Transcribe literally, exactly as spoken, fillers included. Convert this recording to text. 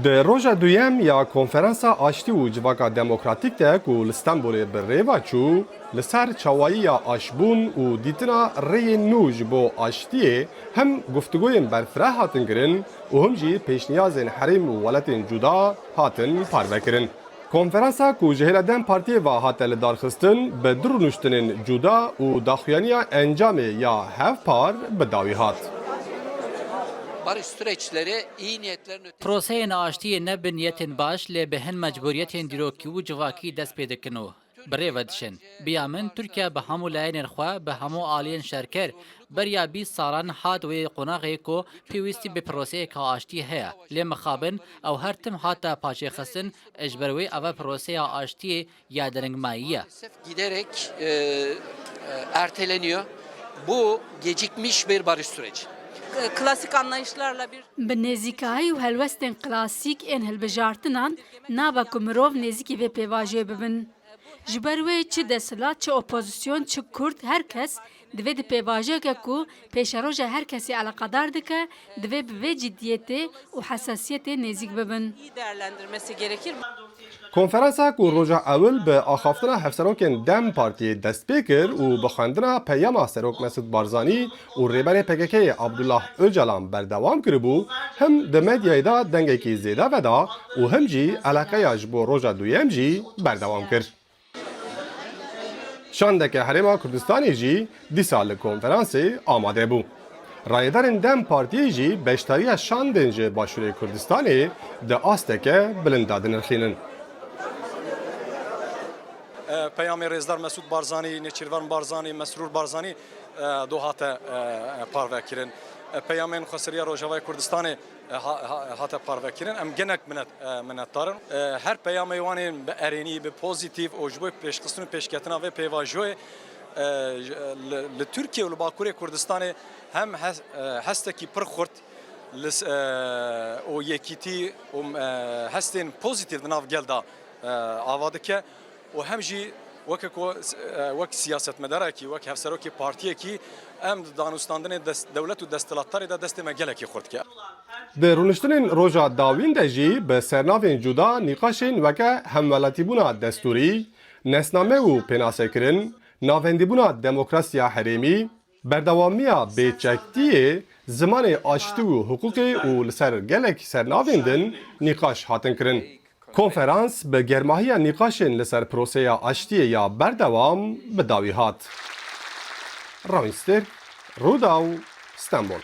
Di roja duyem ya Konferansa Aştî û Civaka Demokratîk de ku li Stenbolê bi rê ve çû, li ser çawayiya aşbûn û dîtina rêyên nû ji bo aştiyê hem guftûgoyên berfireh hatin kirin û him jî pêşniyazên herêm û welatên cuda hatin parvekirin. Konferansa ku ji hêla DEM Partiyê ve hate lidarxistin, bi du rûniştinên cuda û daxuyaniya encamê ya hevpar bi dawî hat. Barış süreçleri iyi niyetlerin ötesinde. Proseyên aştiyê ne bi niyetên baş, lê bi hin mecbûriyetên dîrokî û civakî dest pê dikin û bi rê ve diçin. Bi ya min, Tirkiye bi hemû layenên xwe, bi hemû aliyên şerker, beriya bîst salan hat wê qonaxê ku pêwîstî bi proseyeke aştiyê heye. Lê mixabin ew her tim hate paşêxistin, ji ber wê ev e proseya aştiyê ya derengmayî ye. Giderek e, e, erteleniyor. Bu gecikmiş bir barış süreci. Klasik anlayışlarla bir Bi nêzîkayî û helwestên klasîk ên hilbijartinan nabe ku mirov nêzîkî vê pêvajoyê bibin. Ji ber wê çi desthilat, çi opozîsyon, çi kurd, her kes divê di pêvajoyeke ku pêşeroja her kesî eleqedar dike, divê bi vê ciddiyetê û hesasiyetê nêzîk bibin. iyi değerlendirmesi gerekir. Konferansa ku roja ewil bi axaftina hevserokên DEM Partiyê dest pê kir û bi xwendina peyama Serok Mesûd Barzanî û Rêberê PKK'ê Abdullah Ocalan berdewam kiribû, him di medyayê de dengekî zêde veda û him jî eleqeya ji bo roja duyem jî berdewam kir. Şandeke Herêma Kurdistanê jî dîsa li konferansê amade bû. Rayedarên DEM Partiyê jî beşdariya şandên ji Başûrê Kurdistanê di asteke bilind de dinirxînin. Peyamê Rêzdar Mesûd Barzanî, Nêçîrvan Barzanî, Mesrûr Barzanî do hate parve kirin. Peyamên Xweseriya Rojavayê Kurdistanê hate parve kirin. Em gelek minet, minetdar in. Her peyamê wan ên bi erênî, bi pozîtîf û ji bo pêşxistin û pêşketina vê pêvajoyê li Tirkiye û li Bakurê Kurdistanê hem hestekî pir xurt û yekîtî û hestên pozîtîf di nav gel de ava dike û hem jî weke ku wek siyasetmedarekî, wek hevserokê partiyekî em di danûstandinê dewlet û desthilatdarê de destê me gelekî xurt dike. Di rûniştinên roja dawîn de jî bi sernavên cuda nîqaşên weke hemwelatîbûna destûrî, nesname û pênasekirin, navendîbûna demokrasiya herêmî, berdewamiya bêçektiyê, zimanê aştî û hiqûqê û li ser gelek sernavên din nîqaş hatin kirin. Konferans bi germahiya nîqaşên li ser proseya aştiyê ya berdewam bi dawî hat. Rawîn Stirk, Rûdaw, Stenbol.